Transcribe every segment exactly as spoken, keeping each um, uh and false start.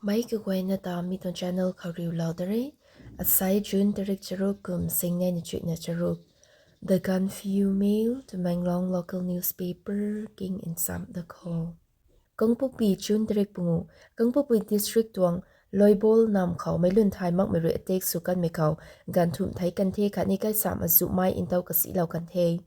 Mei kaguayna ta mi tuang channel khou riulou da re. Asai June tarik charuk kum singnei na chuihna charuk. The Gaanphiu Mail, Tamenglong local newspaper, king nsam da khou. Kangpokpi, June tarik pungu. Kangpokpi district tuang Loibol nam khou meic lun thay makmei rui attack sw kanmei khou ganv thumh thei kan the khatni kaisam azuh mai ntou kasilou kan the.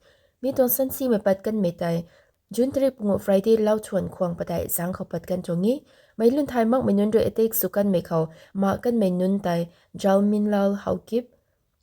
Mi tuang sansimei pat kanmei tei June tarik pungu Friday lau thuan khwang padeih zangc khou pat kan tuang e. Meic lun thay makmei nunc rui attack sw kanmei khou mak kanmei nunc tei Jalminlal Haokip,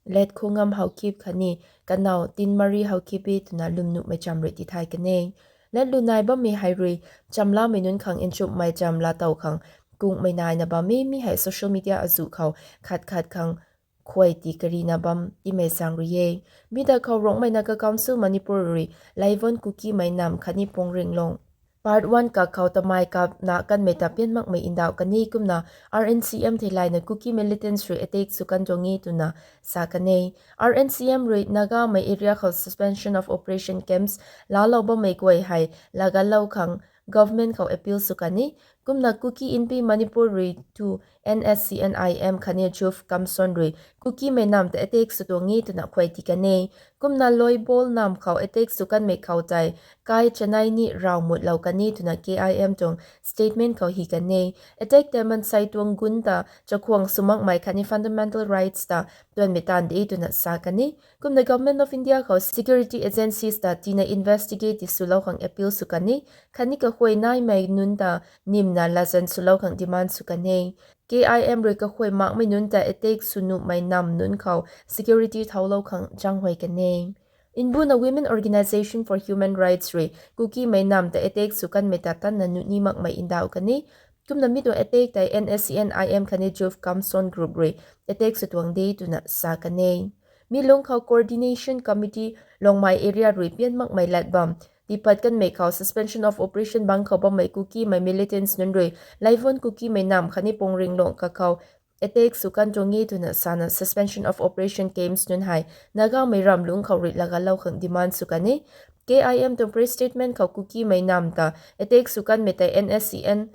Letkhongam Haokip khatni kanow Tinmari Haokip e twna lwmnuhmei cham rui tithay kan e. Latlu nai bammei hei rui chamlamei nunc khang nchumhmei cham laa tow khang kungmei naina bam e. Mi hei social media azuh khou khat khat khang khuay tii karina bam timei zaeng rui e. Mi da khou Rongmei Naga Council Manipur rui Laivon Kukimei nam khatni Pongringlong Part one kak khou tamei kapna kanmei ta pian makmei ndauh kan e. Kumna R N C M theilayna Kuki militants rui attack sw kan tuang e twna sa kan e. R N C M rui Nagamei area khou suspension of operation camps laalou bammei guay hei laagalou khang government khou appeal sw kan e. Kumna Kuki Inpi Manipur rui tu N S C N I M khatni Juf Kamson rui Kukimei nam ta attack sw tuang e twna khuay tii kan e. Kumna Loibol nam khou attack sw kanmei khou tei kai chanei ni raw mutlou kan e twna K I M tuang statement khou hi kan e. Attack tei mansei tuang gun ta chakhwang sw makmei khatni fundamental rights ta tuanmei taanv de twna sa kan e. Kumna Government of India khou security agencies ta tina investigate ti swlou khang appeal sw kan e. Khatni kakhuay naimei nunc ta nimna latzan swlou khang demand sw kan e. K I M rui kakhuay makmei nunc ta attack sw nuhmei nam nunc khou security thaulou khang zaenghuay kan e. Nbuna Women Organisation for Human Rights rui Kukimei nam ta attack sw kanmei ta tanna nuh ni makmei ndauh kan e. Kumna mi tuang attack tei N S C N I M khatni Juf Kamson group rui attack sw tuang de twna sa kan e. Mi lungc khou Coordination Committee Longmai area rui pian makmei lat bam tiipat kanmei khou suspension of operation bangc khou bammei Kukimei militants nunc rui Laivon Kukimei nam khatni Pongringlong kak khou attack sw kan tuang e twna sana suspension of operation camps nunc hei Nagamei ram lungc khou rui laagalou khang demand sw kan e. K I M tuang press statement khou Kukimei nam ta attack sw kanmei tei N S C N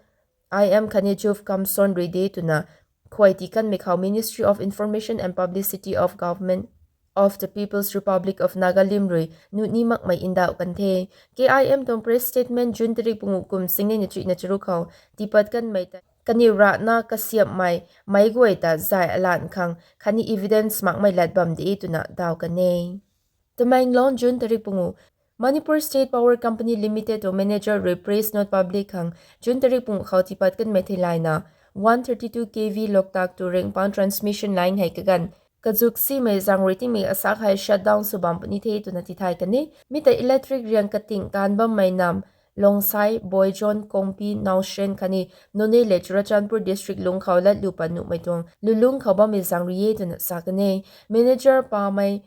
I M khatni Juf Kamson rui de twna khuay tii kanmei khou Ministry of Information and Publicity of Government of the People's Republic of Nagalim rui nuh ni makmei ndauh kan the. K I M tuang press statement June tarik pungu kum singnei na chuihna charuk khou tiipat kanmei tei kaniw rana kasiamhmei meic guay ta zay alan khang khatni evidence makmei lat bam de twna daw kan e. Tamenglong, June tarik pungu. Manipur State Power Company Limited tuang manager rui press note public khang June tarik pungu khou tiipat kanmei theilayna one thirty-two K V Loktak to Rengpang transmission line hei kaganv kazuk simei zaeng rui tingmei asak hei shutdown sw bam puni the twna tithay kan e. Mi ta electric riang kating taan bammei nam Longsai, Boijon, Kongpi, Naosren khatni Noney le Churachandpur district lungc khou latlu pat nuhmei tuang lulungc khou bammei zaeng rui e twna sa kan e. Manager pamei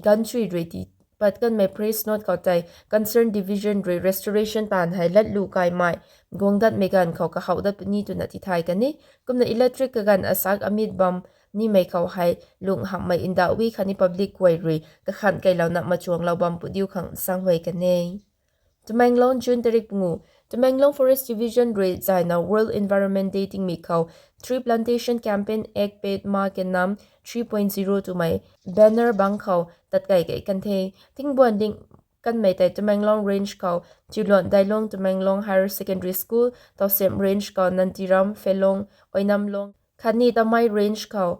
Ganchui rui tiipat kanmei press note khou tei concerned division rui restoration taanv hei latlu kaimei guang datmei ganv khou kahouh dat puni twna tithay kan e. Kumna electric kaganv asak amit bam nimei khou hei lung hamhmei ndauh e khatni public guay rui kakhanh kailouna machuanglou bam pu diu khang zaenghuay kan e. Tamenglong, June tarik pungu. Tamenglong Forest Division rui zayna World Environment Day tingmik khou Tree Plantation Campaign Ek Ped Maa Ke Naam three point zero twmei banner bangc khou tatkai kei kan the. Thingbuan ding kanmei tei Tamenglong Range khou Tiuluan Dailong Tamenglong Higher Secondary School, Tousem Range khou Nantiram, Phelong, Oinamlong khatni Tamei Range khou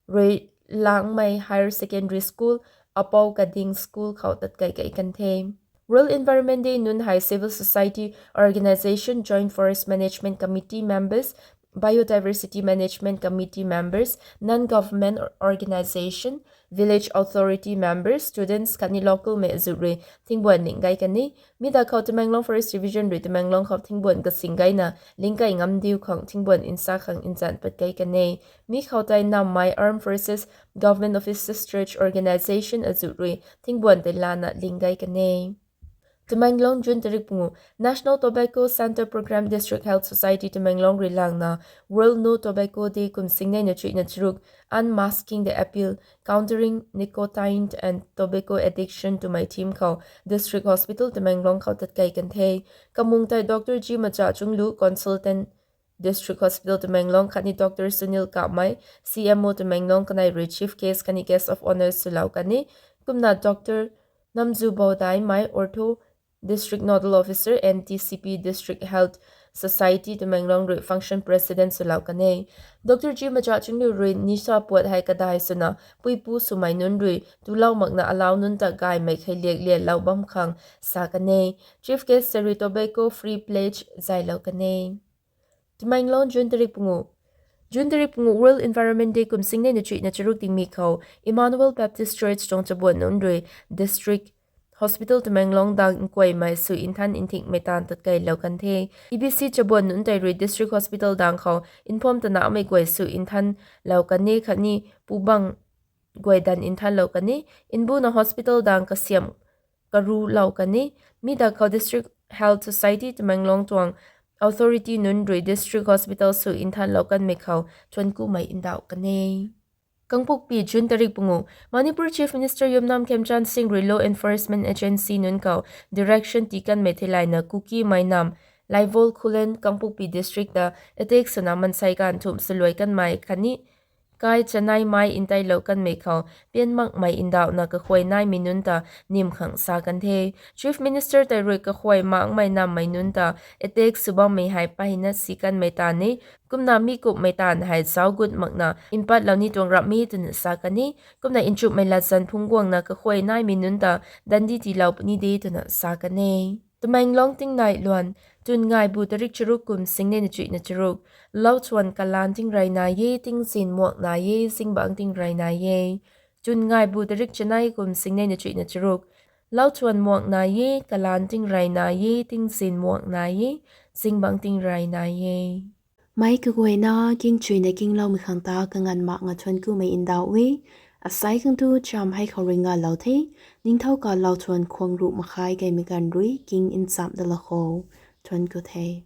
Ruilangmei Higher Secondary School, Apou Kading School khou tatkai kei kan the. World Environment Day nunc hei civil society organisation, Joint Forest Management Committee members, Biodiversity Management Committee members, non-government organisation, village authority members, students khatni local mei azuh rui thingbuan ling gay kan e. Mi da khou Tamenglong Forest Division rui Tamenglong khou thingbuan kasing gayna ling kei ngam diu khang thingbuan nsa khang nzan pat kei kan e. Mi khou tei nammei Armed Forces, Government Offices, Church Organisation azuh rui thingbuan tei lana ling gay kan e. Tamenglong, June tarik pungu. National Tobacco Centre Programme, District Health Society Tamenglong rui langna World No Tobacco Day kum singnei na chuihna charuk, Unmasking the Appeal, Countering Nicotine and Tobacco Addiction twmei theme khou District Hospital Tamenglong khou tatkai kan the. Kamung tei Doctor G Machachunglu, Consultant District Hospital Tamenglong khatni Dr Sunil Kamei, C M O Tamenglong kanei rui chief guest khatni guest of honour swlou kan e. Kumna Dr Namzu Baudaimei, Ortho District Nodal Officer and D C P District Health Society Tamenglong rui function president swlou kan e. Dr G Macha Chinglu rui nisa puat hei kadai swna puipu swmei nunc rui tulou makna alau nunc ta gaymei khei liak lialou bam khang sa kan e. Chief guest tei rui tobacco free pledge zaylou kan e. Tamenglong, June tarik pungu. June tarik pungu World Environment Day kum singnei na chuihna charuk tingmik khou Emmanuel Baptist Church tuang chabuan nunc rui District Hospital Tamenglong dang nkuaymei sw nthan nthingmei taanv tatkeilou kan the. E B C chabuan nunc tei rui District Hospital dang khou npham tanamei guay sw nthanlou kan e khatni pubang guay dan nthanlou kan e. Nbuna hospital dang kasiam karulou kan e. Mi da khou District Health Society Tamenglong tuang authority nunc rui District Hospital sw nthanlou kanmei khou thuankumei ndauh kan e. Kangpokpi, June tarik pungu. Manipur Chief Minister Yumnam Khemchand Singh rui law enforcement agency nunc khou direction tii kanmei theilayna Kukimei nam Laivol Khullen Kangpokpi District ta attack swna mansei ganv thumh saluai kanmei khatni kai chaneimei nteilou kanmei khou pian makmei ndauhna kakhuay naimei nunc ta nim khang sa kan the. Chief Minister tei rui kakhuay makmei nammei nunc ta attack sw bammei hei peyna si kanmei taanv e. Kumna mi kumhmei taanv hei zauc gut makna mpatlou ni tuang ramh e twna sa kan e. Kumna nchumhmei latzan phungc guangna kakhuay naimei nunc ta dandi tiilou puni de twna sa kan e. Tamenglong tingnai luan. Tun ngaibu tarik charuk kum singnei na chuihna charuk. Lauchuan kalan tingrey nai e, tingzin muak nai e, zingbangc tingrey nai e. Tun ngaibu tarik chanei kum singnei na chuihna charuk. Lauchuan muak nai e, kalan tingrey nai e, tingzin muak nai e, zingbangc tingrey nai e. Meic kaguayna kingchuina kingloumei khang ta kanganv makna thuankumei ndauh e. Asei khang tu cham hei khou rui ngalou the. Ningthau ka lauchuan khwang ruh makhai gaymei ganv rui king nchamh dala khou thuanku the.